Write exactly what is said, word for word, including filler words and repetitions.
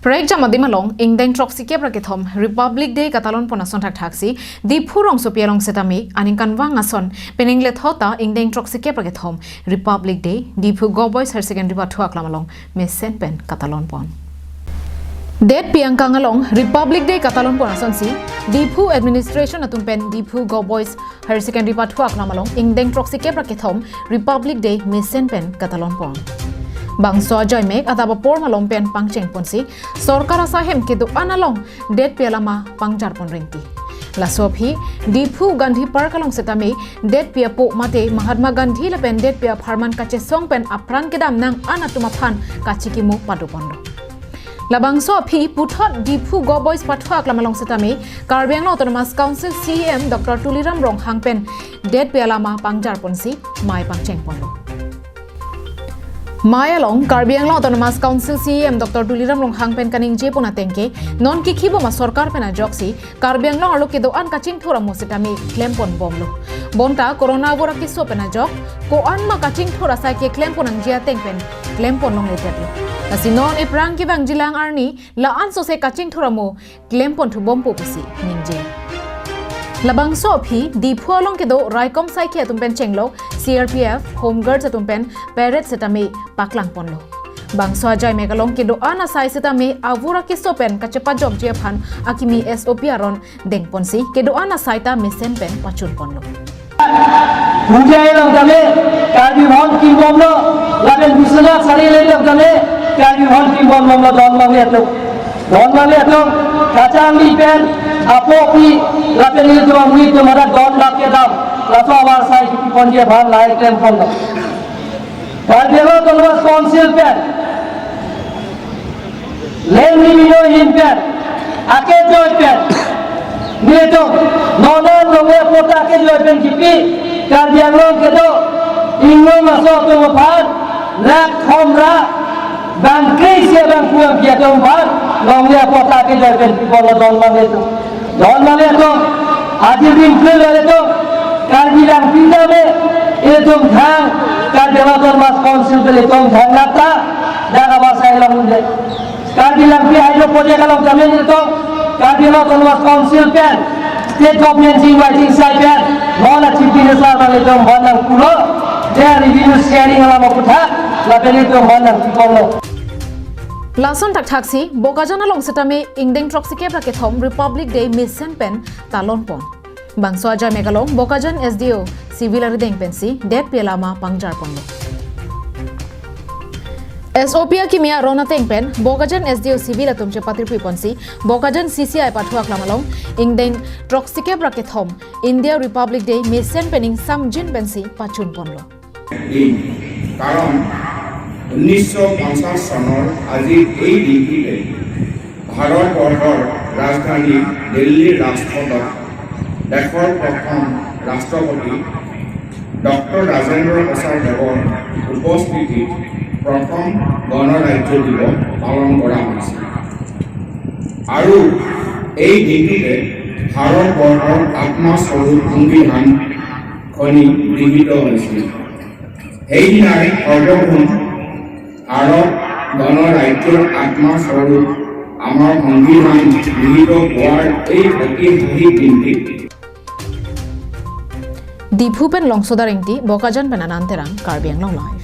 Prekjam adim along ingdeng throksi kep ra kethom Republic Day katalon pon ason thakthaksi Diphu rongsopi along setame aningkanvang ason penang lethot ta ingdeng throksi kep ra kethom Republic Day Diphu Govt Boys Higher Secondary pathu aklam along mesen pen katalon pon. Detpi angkang along Republic Day katalon pon asonsi Diphu administration atum pen Diphu Govt Boys Higher Secondary pathu aklam along ingdeng throksi kep ra kethom Republic Day mesen pen katalon pon. Bangso ajoi mek adap apor malom pen pangcheng ponsi sorkar asai ahem kedo-an along detpi alama pangjar pon rinti. Laso aphi Diphu Gandhi Park along setame detpi apo mate Mahatma Gandhi lapen detpi apharman kachesong pen apran kedam nang an atum aphan kachikimo pado ponlo. Labangso aphi puthot Diphu Govt Boys pathu aklam along setame Karbi Anglong Autonomous Council C E M Doctor Tuliram Ronghang pen detpi alama pangjar ponsi mei pangcheng ponlo. Mei along Karbi Anglong Autonomous Council C E M Doctor Tuliram Ronghang pen kaningje pon ateng ke non kikhibom asorkar pen ajoksi Karbi Anglong arlo kedo-an kachingthur amo setame klem pon bomlo. Bonta corona avur akeso pen ajok ko-an ma kachingthur asai keklem pon nangji ateng pen klem pon longledetlo. Lasi non ephrang kevangjilang arni la-an sose kachingthur amo klem pon thubompo pusi ningje. Labangso aphi Diphu along kedo raikom saikhi atum pen chenglok C R P F, Home Guards atum pen parade setame paklang ponlo. Bangso ajoi mek along kedo-an asai setame avur akeso pen kachepajokji aphan akimi S O P aron deng ponsi kedo-an asai ta mesen pen pachun ponlo. Puja along tame Karbi Bhawan kimbomlo, lapen Biswanath Chariali along tame Karbi Bhawan kimbomlo, don mangli atum. Don mangli atum, kachangli pen, apo api, lapen ilitum amui atum arat don lap kedam, laso avar asai kipi ponji aphan lahai klem ponlo. Karbi Anglong Autonomous Council pen, lengri mino ahin pen, akejoi pen, nelitum, non an longle apatta akejoi pen kipi, Karbi Anglong kedo, inglong aso atum aphan, lak thom ra, bang kre-isi bang phu bang phi atum aphan, longle apatta akejoi pen kipi ponlo don mangli atum. Don mangli atum, ajir dim kre lo atum, Karbi Langpi tame, itum thang, Karbi Anglong Autonomous Council pen itum thang nata, dak avar asai long unde. Karbi Langpi Hydro Project along tame itum, Karbi Anglong Autonomous Council pen, State Government si inviting sai pen, non a Chief Minister abang itum bon nangpulo, their revenue sharing alam aphuthak, lapen itum bon nangpulo. Lason thakthaksi, Bokajan along setame ingdeng throksi kep ra kethom Republic Day mesen pen talon pon. Bangso ajoi mek along Bokajan S D O Civil arideng pensi detpi alama pangjar ponlo. S O P akimi aron ateng pen Bokajan S D O Civil atum chepatirpi ponsi Bokajan C C I pathu aklam along ingdeng throksi kep ra kethom India Republic Day mesen pen ingsamjin pensi pachun ponlo. দিন। কাৰণ ঊনৈছশ পঞ্চাছ চনৰ আজিৰ এই দিনটিতে ভাৰতবৰ্ষৰ ৰাজধানী দিল্লীৰ ৰাজপথত দেশৰ প্ৰথম ৰাষ্ট্ৰপতি ডক্টৰ ৰাজেন্দ্ৰ প্ৰসাদ দেৱৰ উপস্থিতিত প্ৰথম গণৰাজ্য দিৱস পালন কৰা হৈছিল। আৰু এই দিনটোতে ভাৰতবৰ্ষৰ আত্মাস্বৰূপ সংবিধান খনি গৃহীত হৈছিল। সেইদিনাই সৰ্বপ্ৰথম ভাৰত গণৰাজ্যৰ আত্মাস্বৰূপ আমাৰ সংবিধান গৃহীত হোৱাৰ এই ঐতিহাসিক দিনটিত Diphu pen Longsoda Ingti, Bokajan pen Anand Terang, Karbi Anglong Live.